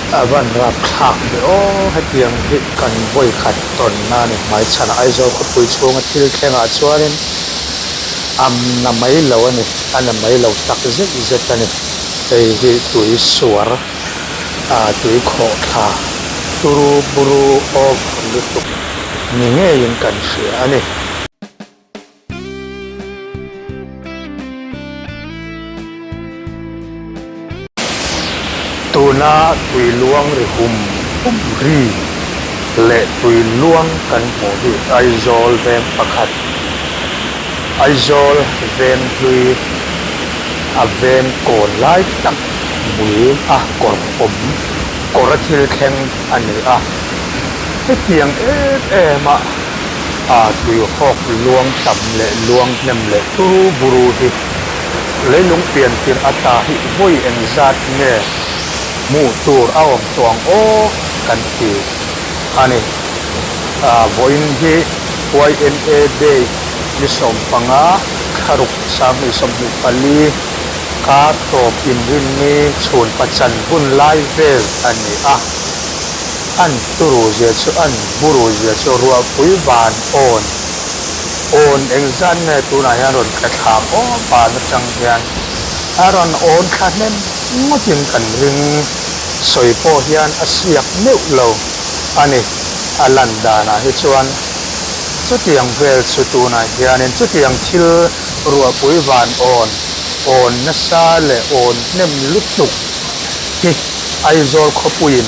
A van rapthlak ve aw hetiang hi kan vawi khat tawnna a ni hmaichhanah Aizawl khawpui chhunga thil thlengah chuanin a na mai lo a ni a na mai lo tak zet zet a ni hei hi tui suar ah tui khawh thla turu buru over lutuk ni ngeiin kan hria a ni. Tuna tui luang ri hum hum ri leh tui luang kan hmuh hi Aizawl veng pakhat, Aizawl veng hlui a veng kawn lai tak bul a kawr awm kawr a thil thleng a ni a, hetiang em em a. A tuihawk luang tam leh luang hnem leh turu buru hi leilung pian tirh ata hi vawi engzat nge hmuh tur a awm tawh ang aw kan ti a ni. Vawiin hi YMA Day ni 15 thlaruk 2024 kar tawp inrinni chhun pachan hun lai vel a ni a. An turu zia chu an buru zia chu ruahpui van awn awn engzat nge tunah hian rawn tla thla aw van atang hian a rawn awn thla hnem ngawtin kan ring sawi pawh hian a siak meuh lo a ni a lan danah hi chuan chutiang vel chu tunah hianin chutiang thil ruahpui van awn awn nasa leh awn hnem lutuk hi Aizawl khawpuiin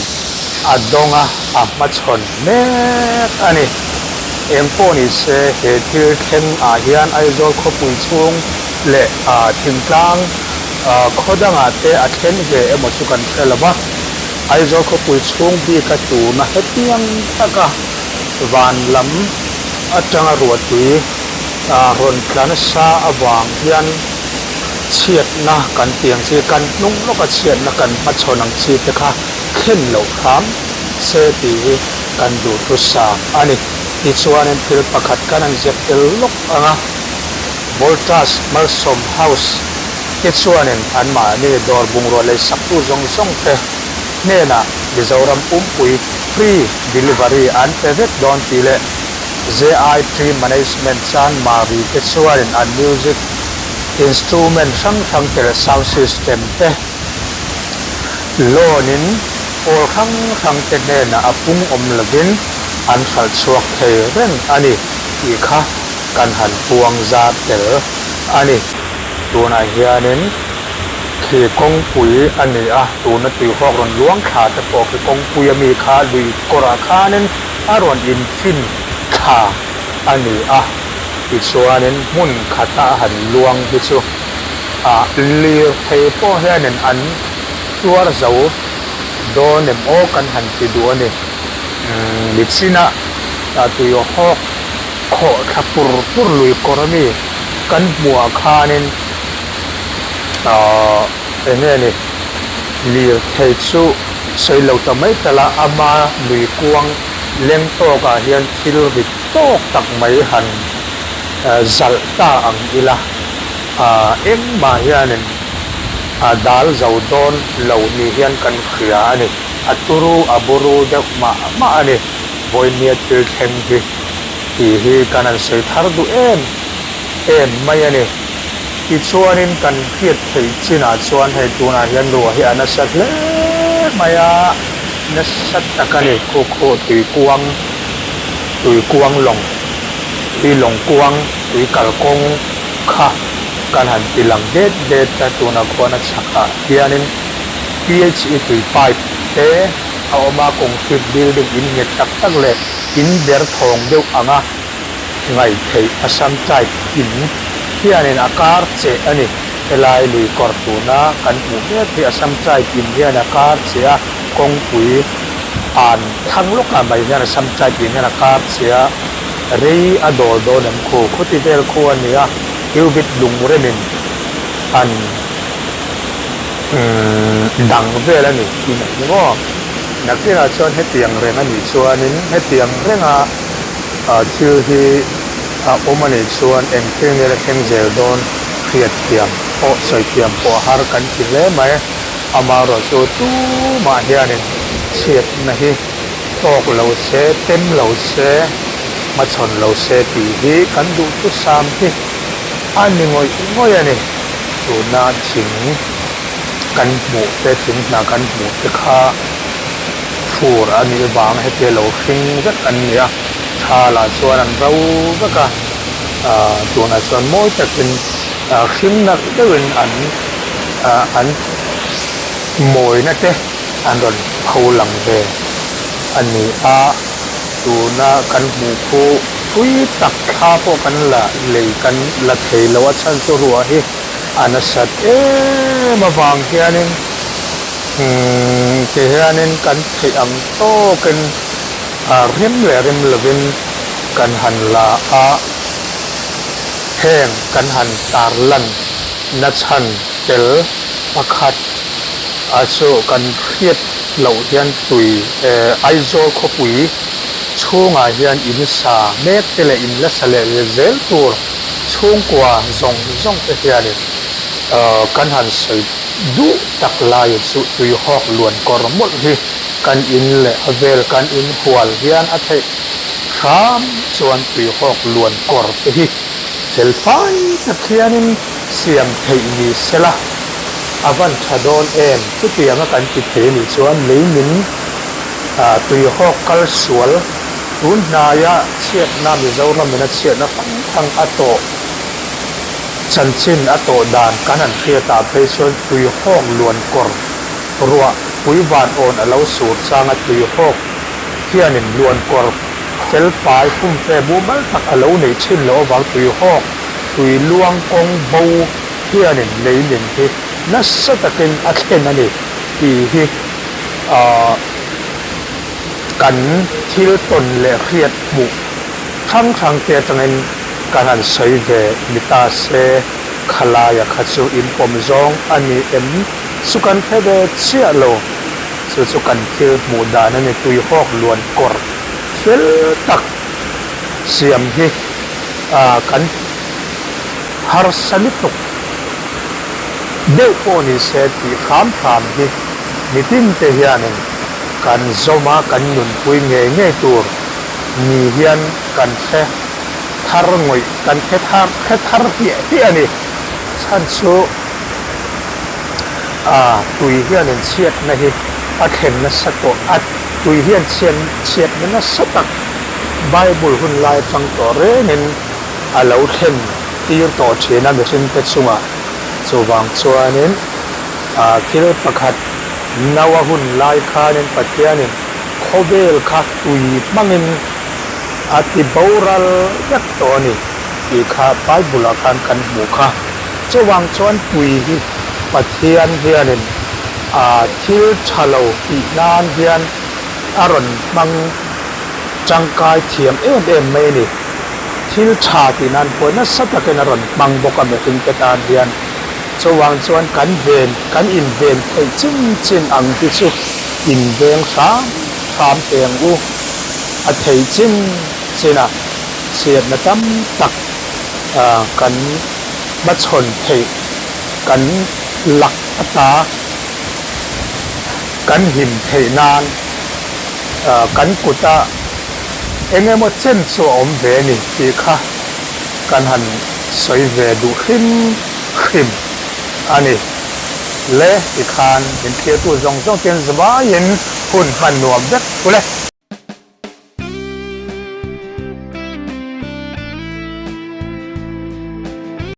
a dawng a, a hmachhawn mek a ni. Eng pawh ni se, he thil thleng ah hian Aizawl khawpui chhung leh thingtlang khaw dangah te a thlen ve emaw chu kan hre lo va, Aizawl khawpui chhung bika tuna hetiang taka van lam atanga ruahtui rawn tla nasa avang hian chhiatna kan ti ang chi, kan hnung lawka chhiatna kan hmachhawn ang chi te kha thlen loh hram se tih hi kan duhthusam a ni. Tichuanin thil pakhat kan han zep tel lawk ang a, Voltas Malsawm House te chuanin anmahni dawr bungrua lei saktu zawng zawng te hnenah Mizoram pumpui free delivery an pe vek dawn tih leh JI Tree Management Chanmari te chuanin an music instrument hrang hrang te leh sound system te loan in pawl hrang hrang te hnenah a pung awm lovin an hralh chhuak thei reng a ni tih kha kan han puang zar tel a ni. Tunah hianin khi kawngpui a ni a, tuna tuihawk rawn luang thla te pawh khi kawngpui ami kha lui kawrah khanin a rawn infin thla a ni a, tichuanin hmun khata a han luang hi chu ah lirthei pawh hianin an tuar zo dawn em aw kan han ti duh a ni. Umm nichinah tuihawk khawh thla pur pur lui kawr ami kan hmuhah khanin ah eng nge ni lirthei chu sawi lo ta mai tala ama lui kuang leng tawkah hian thil rit tawk tak mai han zalh ta ang ila, engmah hianin a dal zo dawn lo ni hian kan hria a ni. A turu a buru deuh mah mah a ni. Vawinia thil thleng hi tih hi kan han sawi thar duh em em mai a ni. Tichuanin kan hriat theih chinah chuan hei tunah hian ruah hi a nasa hle mai a, nasa tak a ni. Khu khu tui kuang, tui kuang lawng, tui lawng kuang, tui kalkawng kha kan han ti lang det det a, tunah khuan a chhakah hianin PHE tui pipe te a awm a, concrete building in nghet tak tak leh in ber thawng deuh anga ngaih theih Assam type in hianin a kar che a ni. Helai lui kawr tuna kan hmuh mek hi Assam type in hian a kar che a, kawngpui an thlang lawkah mai hian Assam type in hian a kar che a, rei a dawl dawn em khu khuti vel khu a ni a, Cubit lungremin an dang vel a ni tih mai ni maw? Nakinah chuan hetiang reng a nih chuanin hetiang renga thil hi a awm a nih chuan eng thil nge la thleng zel dawn hriat thiam pawh sawi thiam pawh har kan ti hle mai. Amaherawhchu tumah hianin Chhiatna hi tawk lo se, tem lo se, hmachhawn lo se tih hi kan duhthusam hi a ni ngawih ngawih a ni. Tuna thing kan hmuh te, thing hna kan hmuh te kha fur a nih vang hetia lo hring vek an ni a, tha lah chuan an ro vek a, ah tunah chuan mawi takin ah hring nalh deuhin an ah an mawina te an rawn pho lang ve a ni a, tuna kan hmuh khu thui tak thla pawh kan la lei kan la thei lo a chhan chu ruah hi a nasat em avang hianin umm ti hianin kan theih ang tawkin ah rem leh rem lovin kan han la a, heng kan han tarlan nachhan tel pakhat. A chu kan hriat loh hian tui Aizawl khawpui chhungah hian in sa mek te leh in la sa leh zel tur chhungkua zawng zawng te hianin kan han sawi duh tak lai chu tuihawk luan kawr mawlh hi kan in leh a vel kan in hual hian a theih hram chuan tuihawk luan kawr te hi fel fai tak hianin siam theih ni sela. A van tha dawn em? Chutianga kan ti thei anih chuan leimin tuihawk kal sual tun hnaia chhiatna Mizoramin a chhiatna hrang hrang a tawh chanchin a tawh dan kan han hriatah phei chuan tuihawk luan kawr ruah pui van awn a lo sur changa tuihawk hianin luan kawr felfai fumfe mumal tak a lo nei thin loh avang tuihawk tui luang kawng bo hianin leimin hi nasa takin a thlen a ni tih hi kan thil tawn leh hriat hmuh hrang hrang te atangin kan han sawi ve ni ta se, khalaia kha chu inpawm zawng a ni em chu kan hre ve chiah lo, chu chu kan thil hmuh dan a ni tuihawk luan kawr fel tak siam hi kan Harsa lutuk deuh pawh ni se tih hram hram hi mitin te hianin kan zawm a, kan nunpui ngei ngei tur ni hian kan hre thar ngawih, kan hre thar hre thar hliah hliah a ni. Chhan chu tui hianin chhiatna hi a thlen nasa tawh a, tui hian chhiatna nasa tak Bible hun lai atang tawh rengin a lo thlen tir tawh thin a mihringte chungah. Chuvang chuanin thil pakhat Noa hun lai khanin Pathianin khawvel kha tui hmangin a ti boral vek tawh a ni tih kha Bible-ah khan kan hmuh kha. Chuvang chuan tui hi Pathian hianin thil tha lo tih nan hian a rawn hmang tangkai thiam em em mai a ni. Thil tha tih nan pawh nasa takin a rawn hmang bawk a mihringte tan hian. Chuvang chuan kan ven, kan inven theih chin chin ang hi chu inveng hram hram teh ang u. A theih chin chinah chhiatna tam tak kan hmachhawn theih, kan lak ata kan him theih nan kan kuta Eng emaw chen chu a awm ve a ni tih kha kan han sawi ve duh hrim hrim a ni. Le tikhan min thlir tu zawng zawng ten zavaiin hun hman nuam vek u le.